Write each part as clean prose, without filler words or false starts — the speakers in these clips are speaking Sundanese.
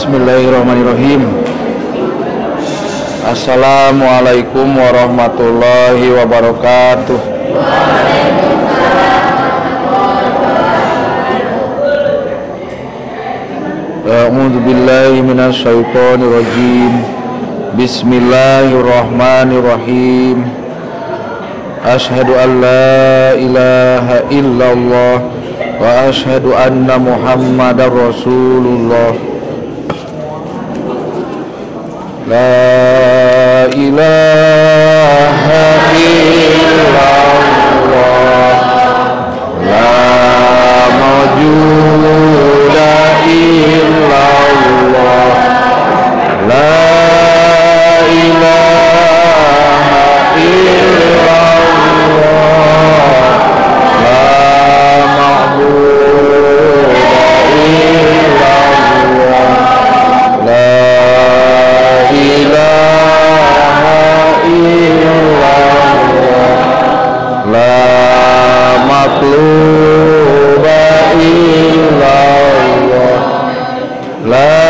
Bismillahirrahmanirrahim. Assalamualaikum warahmatullahi wabarakatuh. A'udzu billahi minasyaitonir rajim. Bismillahirrahmanirrahim. Asyhadu an la ilaha illallah wa asyhadu anna Muhammadar Rasulullah. La ilaha illallah, la mawjuda illallah, la ilaha illallah, la ma'buda illallah, la ilaha illallah, la matluba illallah, la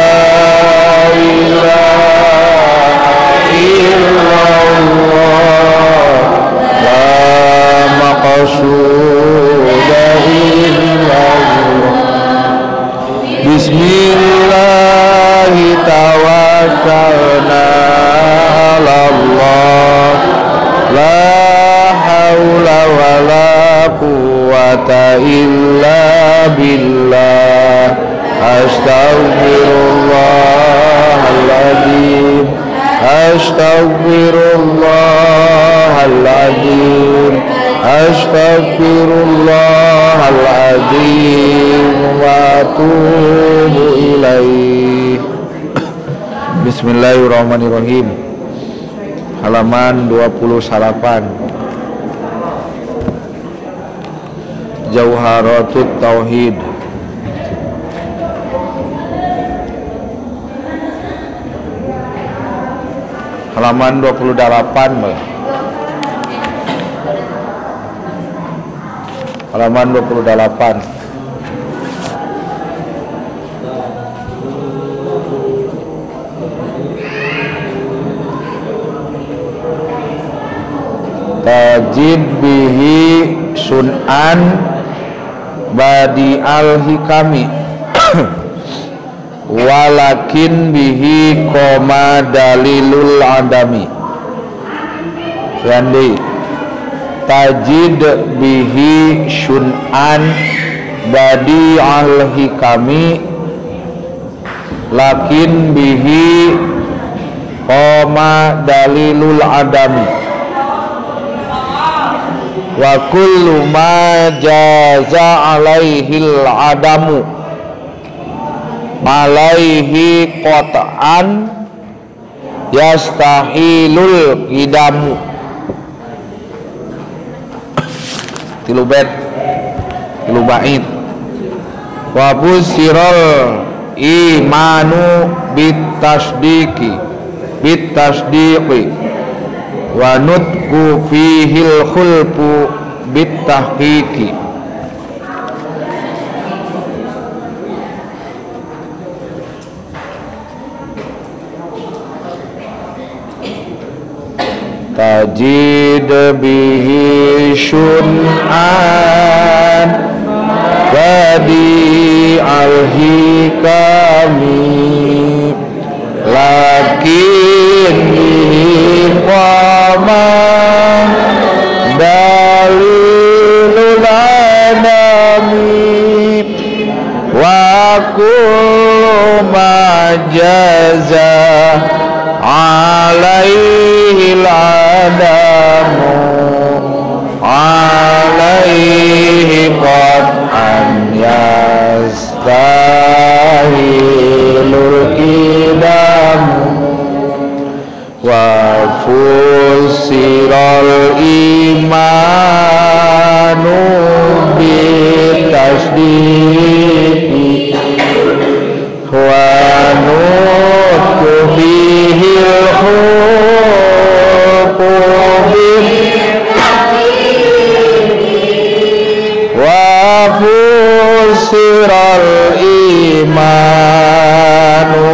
ilaha illallah, la maqsuda illallah. Bismillahi tawakkalna ala Allah, la haula wala quwwata illa billah. Astaghfirullahaladzim, astaghfirullahaladzim, astaghfirullahaladzim wa atubu ilaih. Bismillahirrahmanirrahim. Halaman 28, Jauharatut Tauhid. Halaman 28, halaman 28. Tajid bihi sun'an badi'al hikami walakin bihi koma dalilul adami. Yandi tajid bihi sun'an badi'al hikami lakin bihi koma dalilul adami. Wa kullu ma jaza alaihil adamu alaihi qat'an yastahilul qidamu. Tilu bait, tilu bait. Wa busiral imanu bitasdiqi bitasdiqi wa nutqu fihil khulfu bitahqiqi. Tajid bihi syun'an badi al-hikami lakin bihi qama dalilul adami wa kullu ma jaza alaihi al-adamu alaihi qat'an yastahilul qidamu wa fusiral imanu bitasdiqi wa nutqu bihil khulqu wa fusiral imanu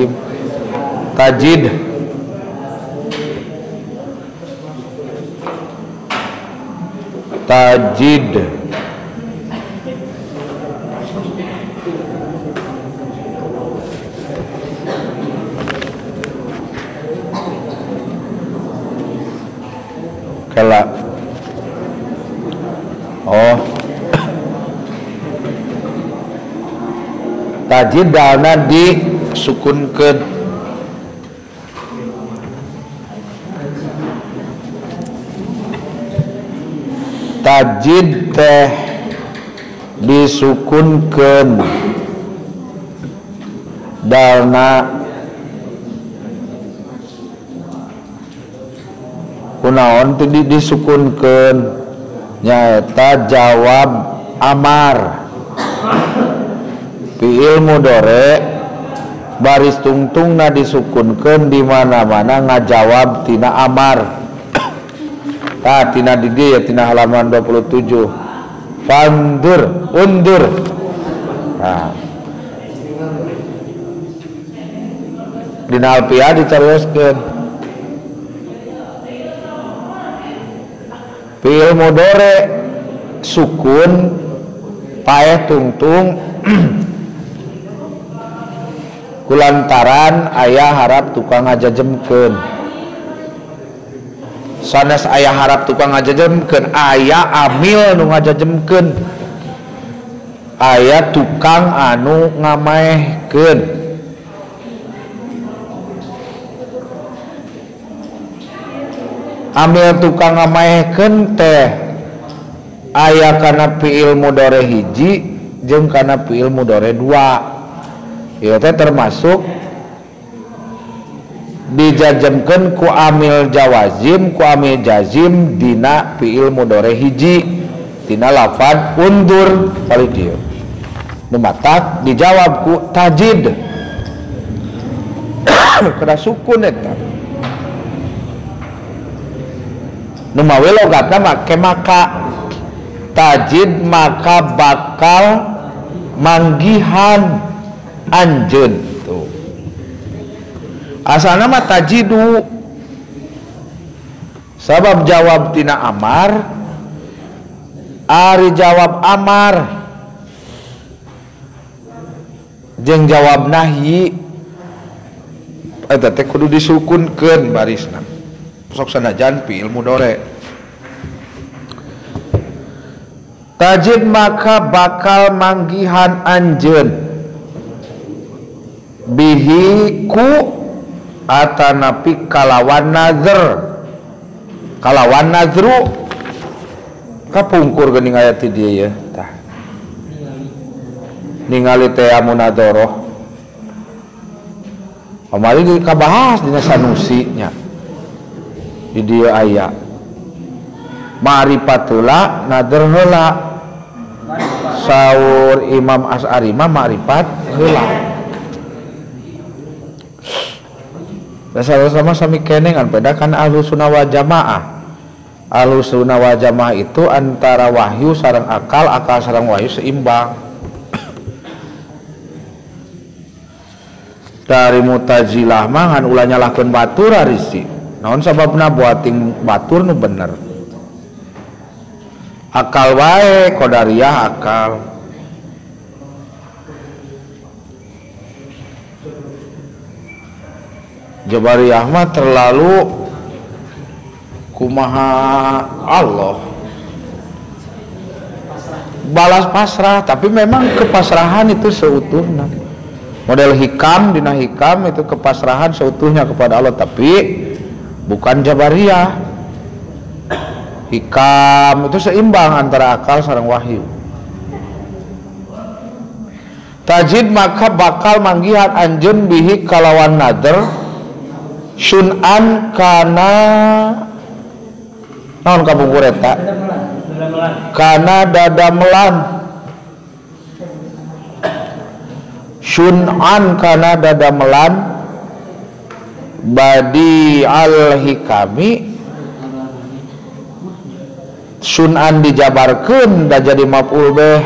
Bismillahirrahmanirrahim. Tajid tajid kala oh tajid dalna disukunkeun tajid teh disukunkeun dalna kunaon teh disukunkeun nyaeta jawab amar fi'il mudhari baris tungtungna disukunkeun di mana-mana ngajawab tina amar. Tah tina di dieu ya tina halaman 27. Fandur undur. Nah. Dina alfiah dicarioskeun. Fi'il mudhari sukun paeh tungtung kulantaran aya harap tukang ngajajemkeun. Sanes aya harap tukang ngajajemkeun, aya amil nu ngajajemkeun, aya tukang anu ngamaehkeun. Amil tukang ngamaehkeun teh aya kana fi'il mudhari hiji jeung kana fi'il mudhari dua. Ieu teh termasuk dijajemkeun ku amil jawazim ku amil jazim dina fi'il mudhari hiji dina lafad undur kali dieu nu matak dijawab ku tajid kada sukun eta nu mawe logatna make maka tajid maka bakal manggihan anjeun tuh. Asalna mah tajidu sabab jawab tina amar ari jawab amar jeung jawab nahyi eta teh kudu disukunkeun barisna sok sanajan fi'il mudhari. Tajid maka bakal manggihan anjeun bihi ku atanapi kalawan nazar kalawan nazru kapungkur geuning aya ti dieu ya tah ningali teh munadharah kamari dikabahas dina Sanusi nya di dieu aya ma'rifat heula nazar heula saur Imam As'ari mah ma'rifat heula. Sama sami keneh kan beda kan Ahlussunnah wal Jamaah. Ahlussunnah wal Jamaah itu antara wahyu sareng akal, akal sareng wahyu seimbang. Dari Mu'tazilah mah ngan ulah nyalahkeun batur arisi. Naon sababna buating batur nu bener. Akal wae qadariyah akal. Jabariyah mah terlalu kumaha Allah balas pasrah, tapi memang kepasrahan itu seutuhnya. Model hikam dina hikam itu kepasrahan seutuhnya kepada Allah, tapi bukan Jabariyah. Hikam itu seimbang antara akal sareng wahyu. Tajid maka bakal manggihan anjeun bihi kalawan nadar sun'an kana naon kapungkur eta kana dadamelan sun'an kana dadamelan badi al hikami sun'an dijabarkeun da jadi maf'ul bih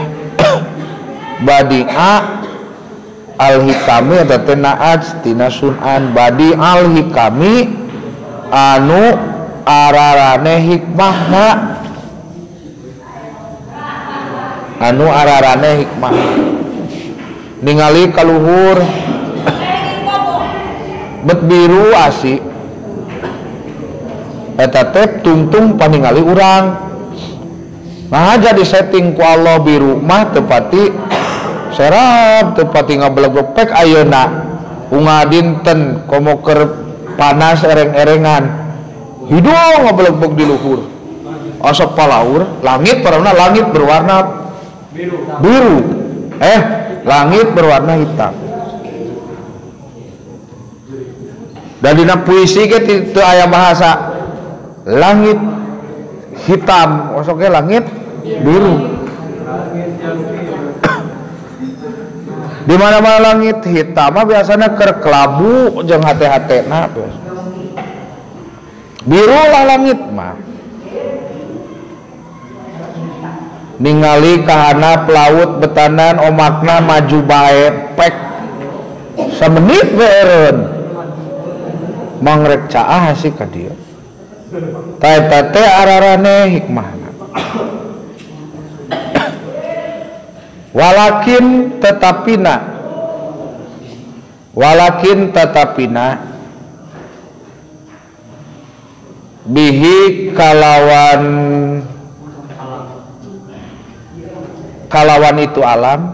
badi'a Al-hikami eta teh naat tina sunan badi al-hikami anu ararane hikmahna, anu ararane hikmah. Ningali kaluhur bet biru asi eta teh tungtung paningali urang. Nah jadi setting ku Allah biru mah tepati serap tepati ngabelegopek ayeuna unga dinten komo keur panas ereng-erengan hidung ngabelegok di luhur asap palaur langit parana langit berwarna biru, langit berwarna hitam. Dan dina puisi ge teu aya bahasa langit hitam, osoknya langit biru. Di mana-mana langit hitam mah biasanya keur kelabu jeung hate-hatena biasa. Biru lah langit mah. Ningali kahanap laut betanan omakna maju bae pek samenit we eureun. Mangrek caah sih ka dieu. Ta eta teh ararane hikmahna. Walakin tetapina, walakin tetapina bihi kalawan, kalawan itu alam,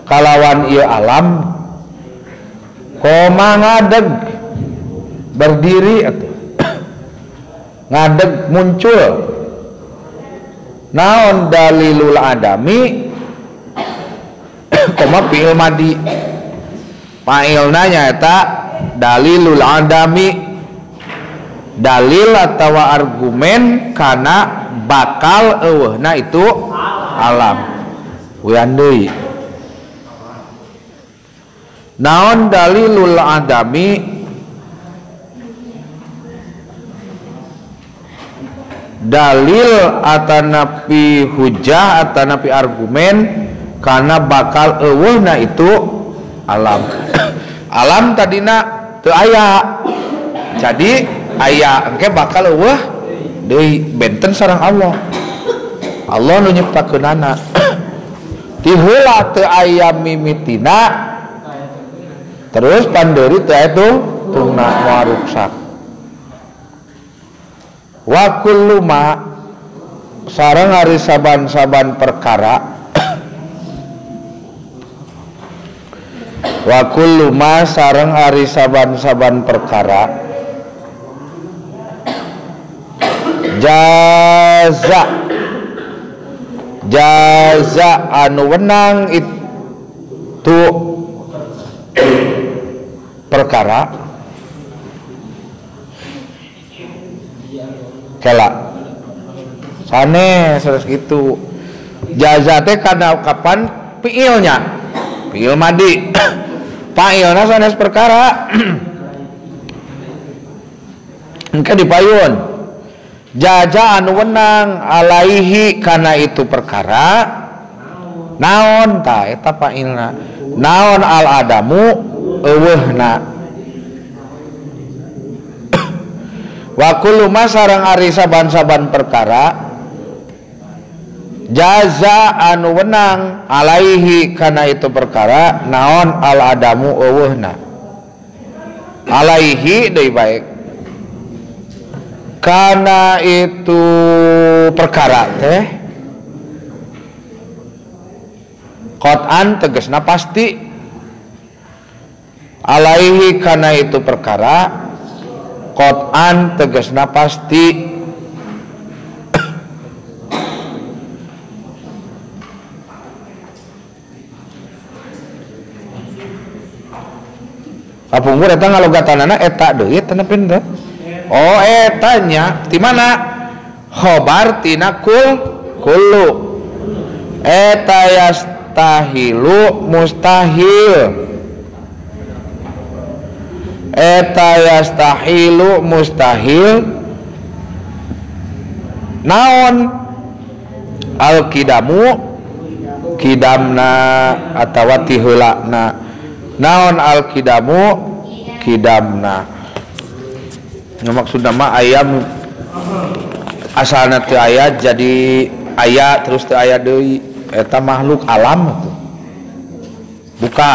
kalawan ieu alam koma ngadeg berdiri atuh ngadeg muncul naon dalilul adami koma fi'il madi fa'ilna nyaeta dalilul adami, dalil atawa argumen kana bakal eueuhna itu alam. Uyan deui naon dalilul adami, dalil atanapi hujah atanapi argumen karena bakal eueuhna itu alam. Alam tadina teu aya, jadi aya engke bakal eueuh deui benten sareng Allah. Allah nu nyiptakeunana. Ti heula teu aya mimitina terus pandeuri teu aya tungna moal ruksak. Wa kullu ma sareng ari saban-saban perkara, wa kullu ma sareng ari saban-saban perkara jaza, jaza anu wenang itu perkara kela sanes terus gitu. Jaza teh kana kapan fiilnya, fiil madi fa'ilna sanes perkara engke dipayun jaza anu wenang alaihi kana itu perkara naon ta eta fa'ilna naon al adamu eueuhna. Wa kullu ma sareng ari saban-saban perkara jaza anu wenang alaihi kana itu perkara naon al adamu eueuhna. Alaihi deui baik kana itu perkara teh qat'an tegasna pasti, alaihi kana itu perkara qat'an tegasna pasti. Kapungkur eta ngalogatanana eta deui teu nepi teh. Oh eta nya ti mana? Khobar tina kul kullu. Eta yastahilu mustahil. Eta yastahilu mustahil naon alkidamu Kidamna atawa ti heulana. Naon al kidamu? Kidamna. Nu maksudna mah ayam asalna teu aya jadi aya terus teu aya deui, eta makhluk alam tuh. Buka.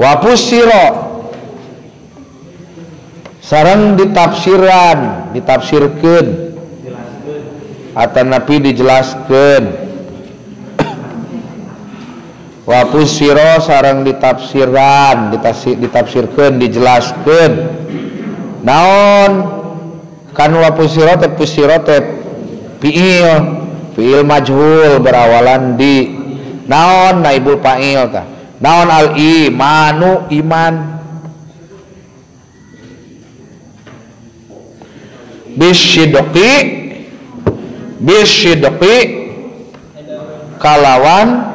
Wa fusira sareng ditafsiran, ditafsirkeun atanapi dijelaskeun. Wa fusira sareng ditafsiran, ditafsirkeun, dijelaskeun. Naon kan wa fusira teh, fusira teh fiil, fiil majhul berawalan di. Naon naibul fa'il tah. Naon al imanu, iman. Bisyidqi, bisyidqi kalawan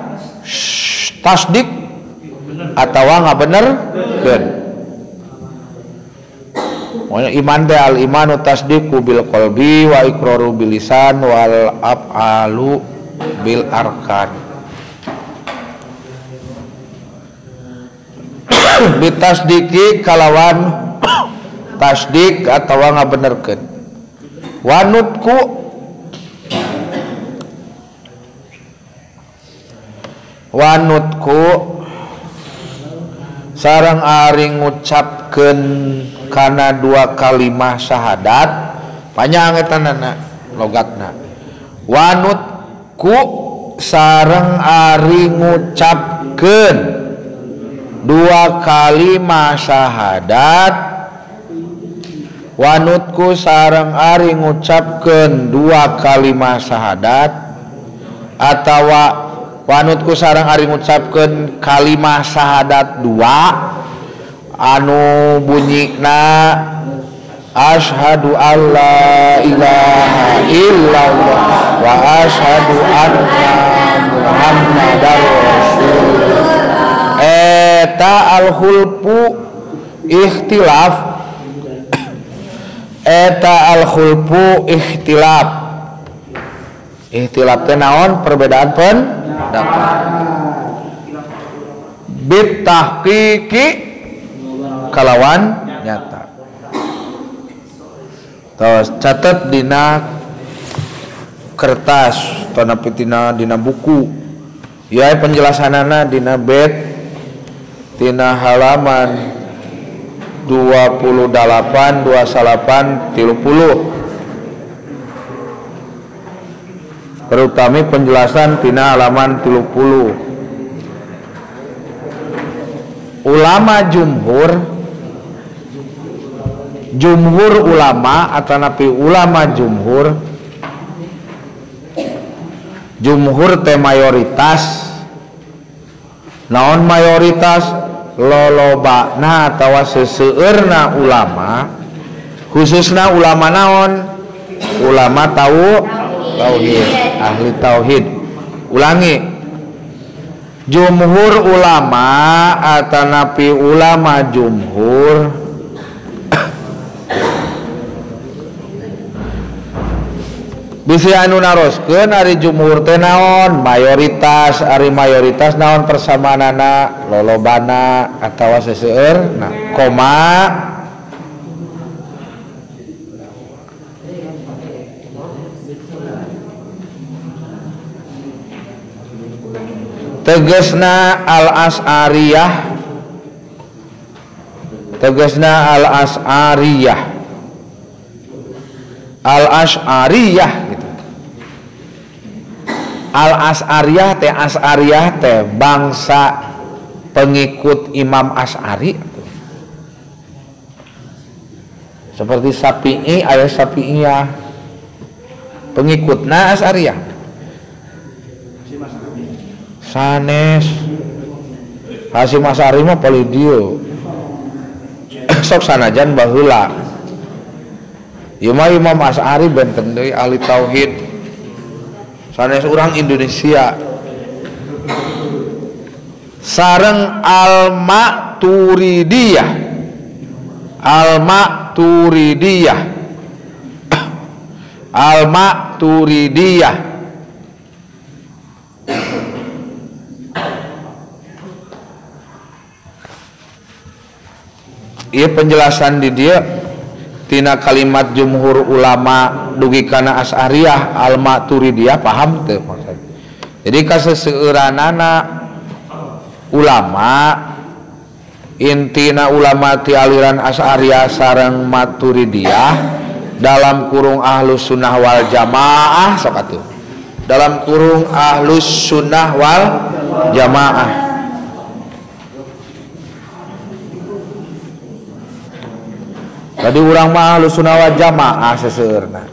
tasdik atawa ngabenerkeun. Iman teh al imanu tasdiqu bil qalbi wa iqraru bil lisan wal af'alu bil arkan. Bitasdiki kalawan tasdik atawa ngabenerkeun. Wanutku wanutku sareng ari ngucapkeun kana dua kalimah syahadat, panjang etanana logatna. Wanutku sareng ari ngucapkeun dua kalimah syahadat, wanutku sareng ari ngucapkeun dua kalimah syahadat atawa wanutku sareng ari ngucapkeun kalimah syahadat dua anu bunyina asyhadu alla ilaha illallah wa asyhadu anna muhammadar rasulullah. Eta al-khulfu ikhtilaf, eta al-khulfu ikhtilaf. Ikhtilaf teh naon? Perbedaan pendapat. Bitahqiqi kalawan nyata. Terus catat dina kertas atau dina buku. Ya penjelasanana dina bed tina halaman 28, 29, 30. Terutama penjelasan tina halaman 30. Ulama jumhur, jumhur ulama atau napi ulama jumhur, jumhur teh mayoritas. Naon mayoritas? Lolobana atawa seseueurna ulama, khususna ulama naon? Ulama tahu tauhid, ahli tauhid. Ulangi, jumhur ulama atanapi ulama jumhur bisi anu naroskeun ari jumhur teh naon? Mayoritas. Ari mayoritas naon persamaanana? Lolobana atawa seseueur. Nah, koma tegasna al-as'ariyah, tegasna al-as'ariyah, al-as'ariyah gitu. Al-as'ariyah teh, as'ariyah teh bangsa pengikut Imam As'ari. Seperti Syafi'i aya Syafi'iyah, pengikutna As'ariyah. Sanes Hasyim As'ari mah polidio. Sok sanajan baheula. Ieu mah Imam As'ari benten deui ahli tauhid. Sanes urang Indonesia. Sareng Al-Maturidiyah, Al-Maturidiyah, Al-Maturidiyah. Ieu penjelasan di dieu tina kalimat jumhur ulama dugi kana Asy'ariyah al-Maturidiyah paham teu maksud. Jadi kaseseueuranana ulama intina ulama ti aliran Asy'ariyah sareng Maturidiyah dalam kurung Ahlus Sunnah wal Jamaah sok atuh. Dalam kurung Ahlus Sunnah wal Jamaah. Tadi urang mah Ahlus Sunnah wal Jamaah seseueurna.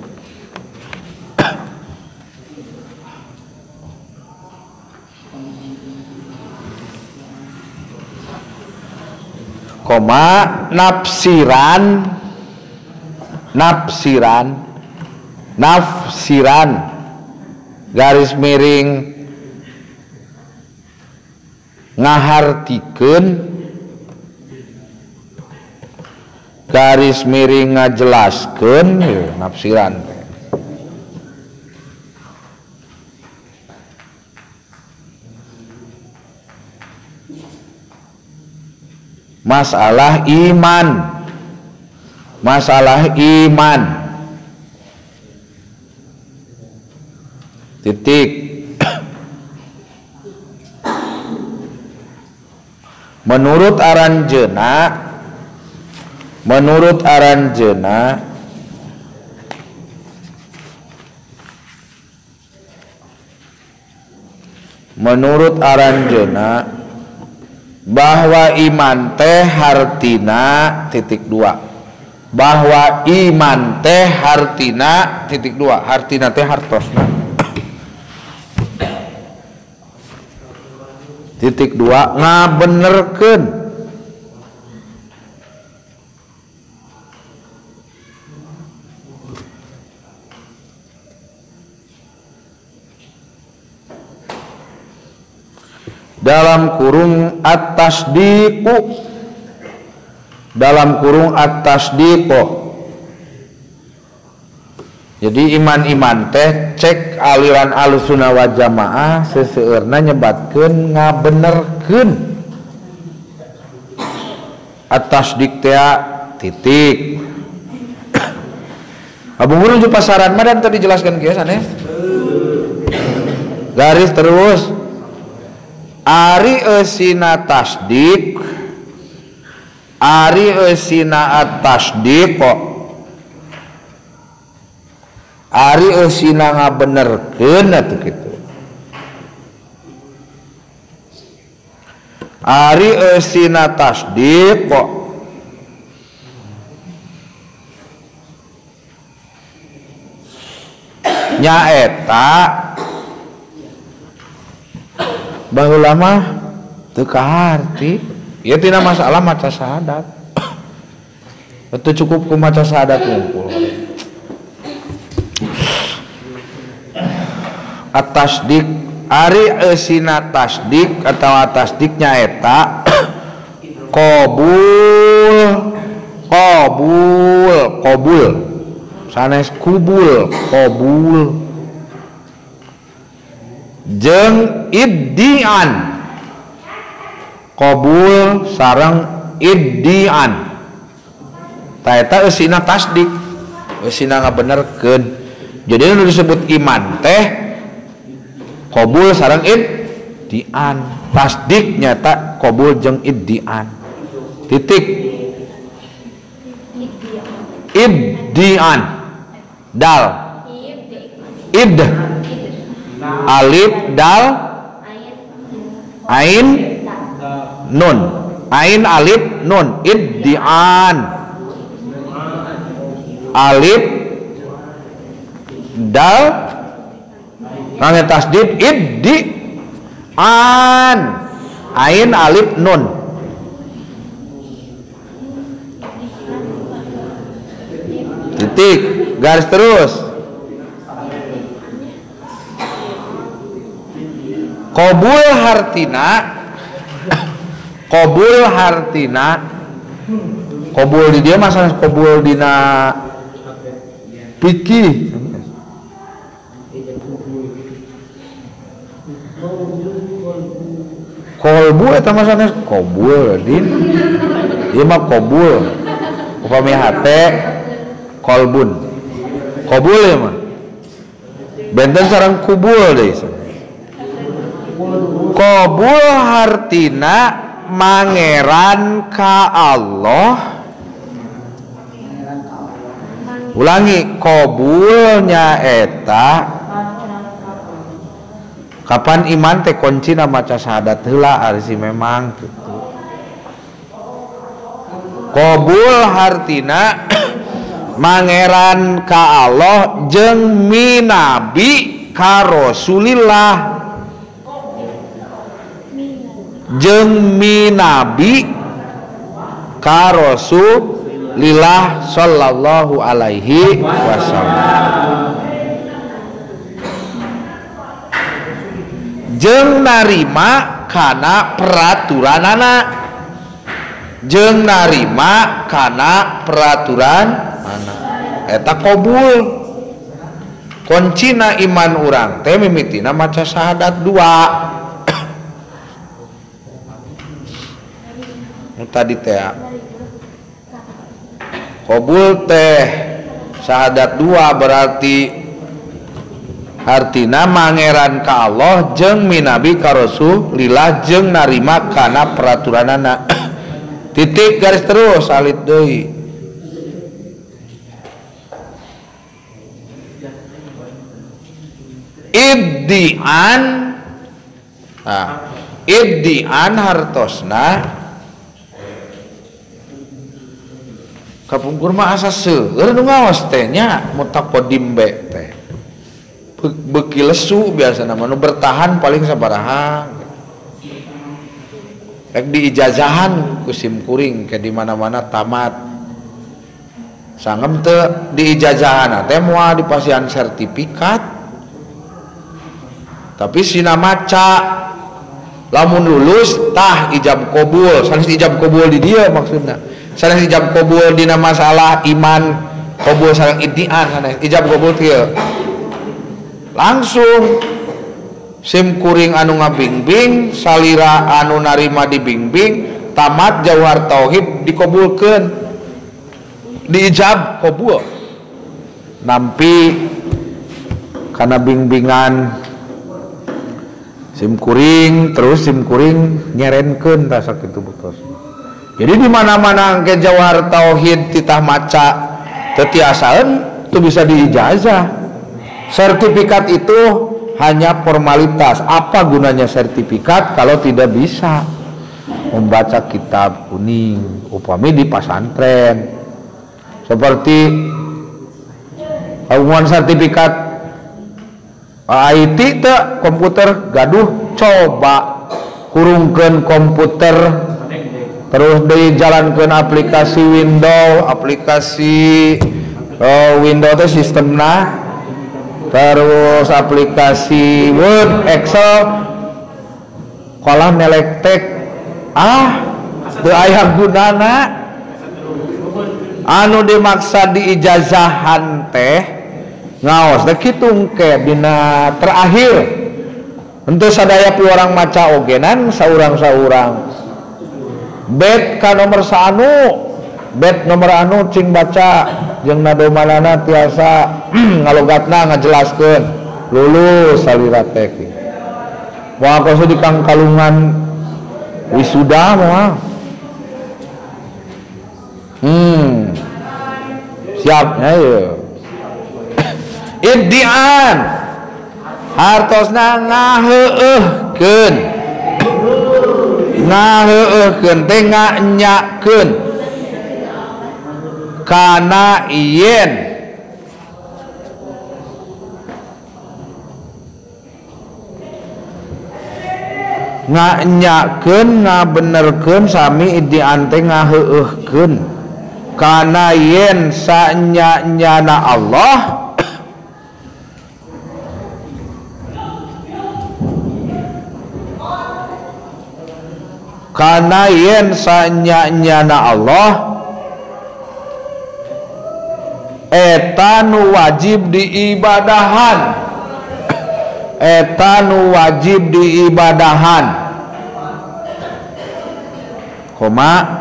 Koma nafsiran nafsiran nafsiran garis miring ngahartikeun garis miring ngajelaskeun nafsiran masalah iman, masalah iman titik. Menurut aranjeuna, menurut aranjeuna menurut aranjeuna bahwa iman teh hartina titik dua, bahwa iman teh hartina titik dua, hartina teh hartosna titik dua ngabenerkeun dalam kurung at-tasdiqu, dalam kurung at-tasdiqu. Jadi iman-iman teh cek aliran Ahlussunnah wal Jamaah seseueurna nyebatkeun ngabenerkeun at-tasdiq teh titik. Abung menuju pasaran mah dan tadi dijelaskan kieu sanes. Garis terus. Ari eusina tasdik, ari eusina at-tasdiq kok, ari eusina ngabenerkeun atuh kitu. Ari eusina tasdik kok nyaeta baheula mah teu kaharti ieu tina masalah maca syahadat. Teu cukup ku maca syahadat ngumpul. At-tasdik, ari eusina tasdik atawa tasdik nyaeta qabul, qabul, qabul sanes kubul, qabul jeung iddian, qabul sareng iddian. Ta eta eusina tasdik, eusina ngabenerkeun. Jadi nu disebut iman teh qabul sareng iddian, tasdik nyata qabul jeung iddian titik. Iddian dal id alif dal ain nun, ain alif nun, iddian alif dal kangge tasdid iddi an ain alif nun. Titik garis terus. Qabul hartina, qabul hartina, qabul di dia masalah qabul dina fikih. Kolbu eta masalah qabul din. Ieu mah qabul. Upami hate kolbun. Qabul ieu mah. Benten sareng kubul deui. Qabul hartina mangeran ka Allah. Ulangi, qabulnya eta kapan iman teh kuncina maca syahadat heula ari si memang gitu. Qabul hartina mangeran ka Allah jeung minabi ka Rasulillah, jeung minabi ka Rasulillah sallallahu alaihi wasallam, jeung narima kana peraturanana, jeung narima kana peraturan mana eta qabul. Kuncina iman urang teh mimitina maca syahadat dua. Nu tadi teh qabul teh syahadat dua berarti artina mangeran ka Allah jeung minabi ka Rasulillah jeung narima kana peraturanana. Titik garis terus alit deui. Ibdian, nah, ibdian hartosna kapungkur mah asa seueur nu ngaos teh nya mutaqaddim be teh. Beuki lesu biasana mah nu bertahan paling sabaraha. Rek diijazahan ku sim kuring ke di mana-mana tamat. Sangem teu diijazahan teh moal dipasihan sertifikat. Tapi sina maca lamun lulus tah ijab qabul, sanes ijab qabul di dieu maksudna. Sanes ijab qabul dina masalah iman qabul sareng iddian, sanes ijab qabul kieu. Langsung sim kuring anu ngabingbing, salira anu narima dibingbing, tamat jauhar tauhid dikabulkeun, diijab qabul. Nampi kana bingbingan sim kuring, terus sim kuring nyerenkeun tah sakitu betos. Jadi di mana-mana engke jauhar tauhid titah maca teu tiasaeun teu bisa diijazah. Sertifikat itu hanya formalitas. Apa gunanya sertifikat kalau tidak bisa membaca kitab kuning upami di pasantren? Seperti pengumuman sertifikat IT teh komputer gaduh, coba hurungkeun komputer terus dijalankeun aplikasi Windows, aplikasi Windows teh sistemna, terus aplikasi Word, Excel, kolam nelektek, teu aya gunana. Anu dimaksa diijazahan teh ngaos teh kitu engke dina terakhir. Henteu sadaya piwarang maca ogenan saurang-saurang. Bet ka nomor saanu, bet nomor anu cing baca jeung nadomanana tiasa ngalogatna ngajelaskeun lulus salira teh. Moal koso di kangkalungan wisuda moal. Siapnya ieu. Iddian hartosna ngaheueuhkeun, ngaheueuhkeun teh nganyakeun kana yen nganyakeun ngabenerkeun sami iddian teh ngaheueuhkeun kana yen sanya-nyana Allah kana yen sanya-nyana Allah eta nu wajib diibadahan, eta nu wajib diibadahan koma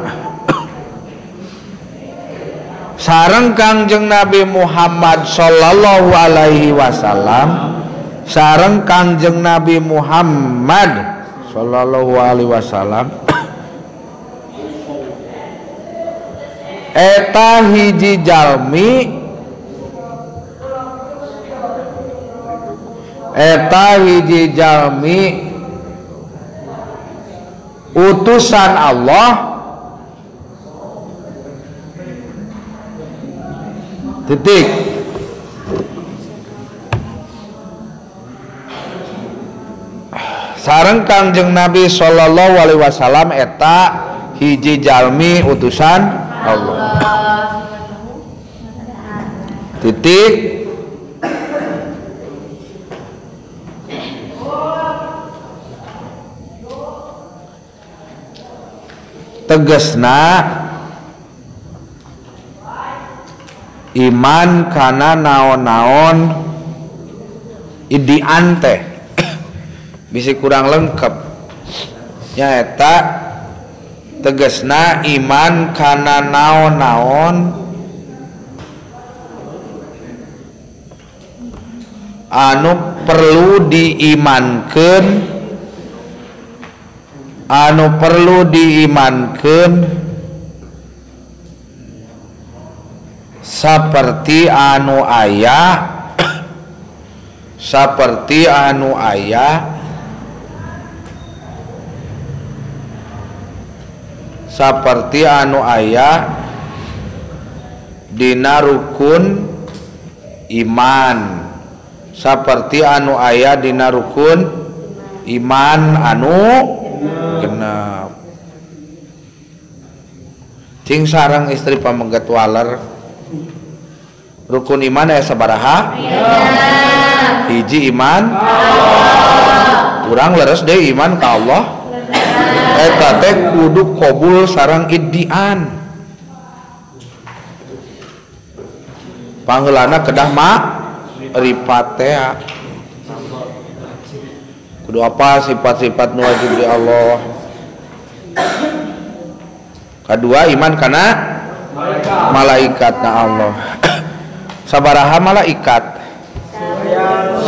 Sareng Kangjeng Nabi Muhammad sallallahu alaihi wasallam, sareng Kangjeng Nabi Muhammad sallallahu alaihi wasallam eta hiji jalmi, eta hiji jalmi utusan Allah titik. Sareng Kangjeng Nabi sallallahu alaihi wasallam eta hiji jalmi utusan Allah titik. Tegesna iman kana naon-naon idian teh bisi kurang lengkap nyaeta tegesna iman kana naon-naon anu perlu diimankeun, anu perlu diimankeun seperti anu aya, seperti anu aya, seperti anu aya dina rukun iman, seperti anu aya dina rukun iman anu genep. Cing sareng istri pamengget waler rukun iman aya sabaraha? Hiji iman Allah. Urang leres deui iman ka Allah. Eta teh kudu qabul sareng iddian. Pangheulana kedah ma ripat teh. Kudu apa sifat-sifat nu wajib di Allah. Kedua iman kana malaikatna Allah. Sabaraha malaikat?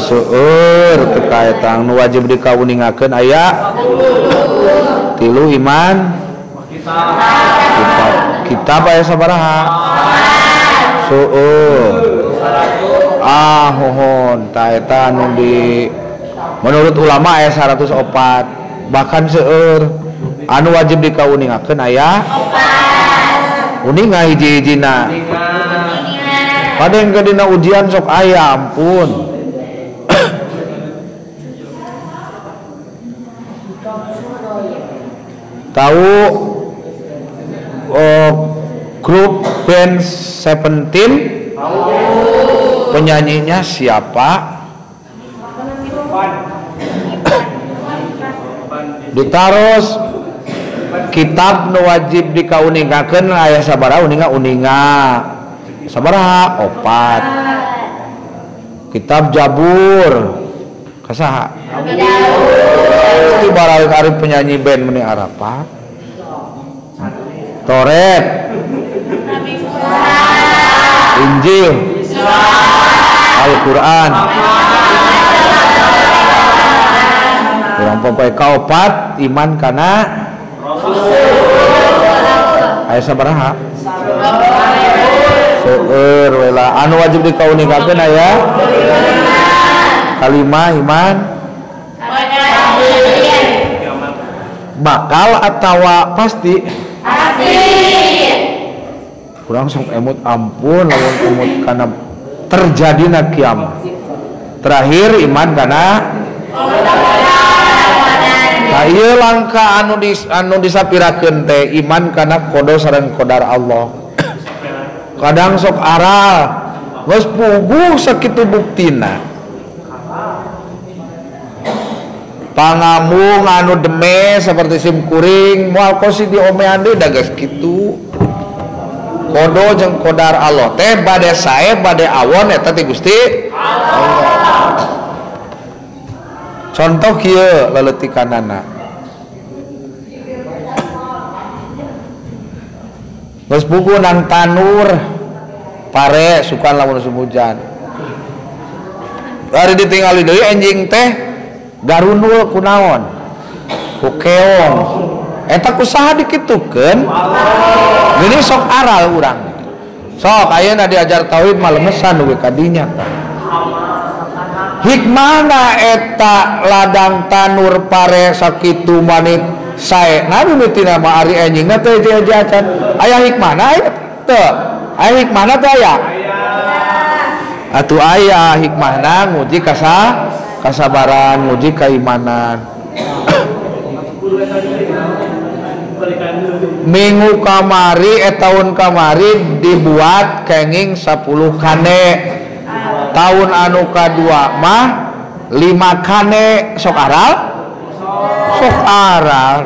Seueur teu kaetang nu wajib dikauningakeun aya tilu iman kitab. Kitab aya sabaraha? Seueur. Ah hohon ta eta anu di menurut ulama aya 104 bahkan seueur anu wajib dikauningakeun aya uninga hiji-hijina. Padahal ke dina ujian sok aya ampun. Tahu grup band Seventeen penyanyinya siapa? Ditaros kitab nu wajib dikauningakeun aya sabaraha uninga uninga sabaraha opat. Kitab Jabur kasaha? Itu barang arif penyanyi band meni Arafah. Toret, Injil, Al-Quran. Kurang popoe kaopat iman kana aya sabaraha? Seueur we lah. Anu wajib dikauningkeun aya kalima iman bakal atawa pasti? Pasti. Kurang sok emut ampun lamun emut kana terjadina kiamat. Terakhir iman kana nah ieu langka anu anu disapirakeun teh iman kana qada sareng qadar Allah. Kadang sok aral geus puguh sakitu buktina. Pangamung anu deme seperti sim kuring moal kosi diomean deui da geus kitu. Kodo jeung qadar Allah teh bade sae bade awon eta ti Gusti Allah. Contoh kieu leletikanana. Geus puguh nang tanur. Pare sukan lamun musim hujan. Ari ditingali deui anjing teh garundul kunaon? Ku keong. Eta ku saha dikitukeun? Geuning sok aral urang. Sok ayeuna diajar tauhid mah lemesan we ka dinya. Hikmahna eta ladang tanur pare sakitu manit sae. Nabi mitina mah ari anjingna teh hiji-hiji acan. Aya hikmahna aya teu? Aya hikmahna teh aya? Atuh aya hikmahna nguji kasabaran, nguji keimanan. Minggu kamari tahun kamari dibuat kenging 10 kane. Tahun anu kadua mah 5 kane. Sok aral? Sok aral.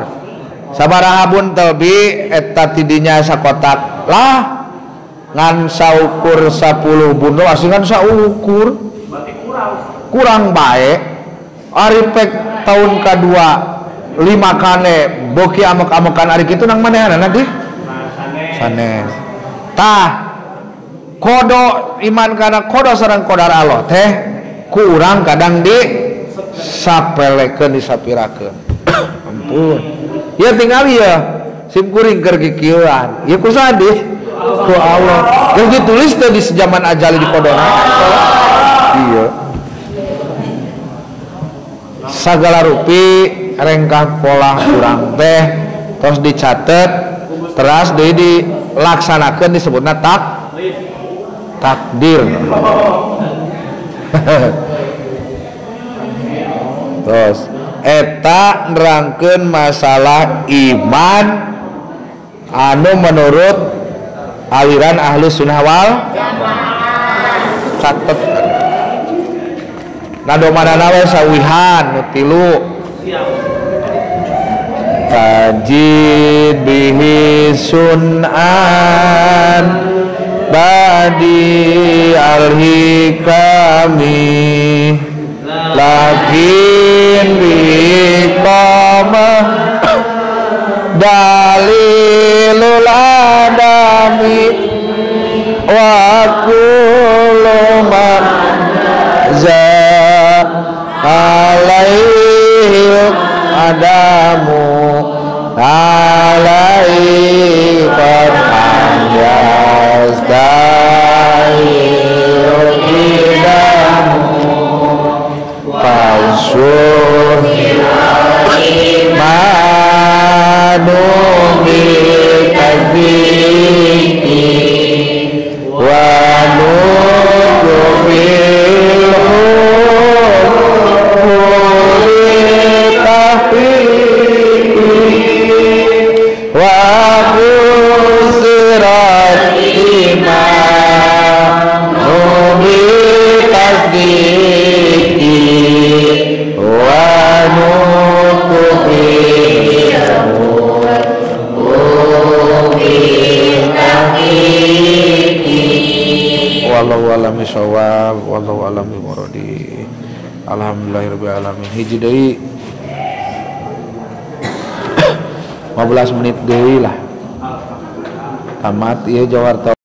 Sabaraha buntel bi eta tidinya sakotak lah. Ngan saukur 10 bundel asli ngan saukur kurang bae. Ari pek tahun kedua 5 kane boki amok-amokan ari kitu nang manehanana di sanes. Tah kodo iman kana kodo sareng kodar Allah teh ku urang kadang di sapelekeun disapirakeun. Ampun. Ya tinggal ya sim kuring keur kikieuan. Ieu ku saha di? Ku Allah. Geus ditulis teh di zaman ajali di kodona. Iya. Sagala rupi rengkah pola kurang teh terus dicatet teras deui dilaksanakeun disebutna takdir. Terus eta nerangkeun masalah iman anu menurut aliran ahlu sunnah wal jamaah. Catet nadomanana we sawihan nu tilu. Tajid bihi sun'an badi alhikami lakin biqamah dalilul adami wa kullu ma za alaihi adamu alaihi qad yastahilu idamu fasyur manu bi tasdiqi wa nutu bil hukmi tahqiqi wa fusirat imanu bi tasdiqi wa nutu bil hukmi tahqiqi. Wallahu a'lam bishawab, wallahu a'lam bimuradi. Alhamdulillahirabbil alamin. Hiji deui 15 menit deui lah. Tamat ieu jawar.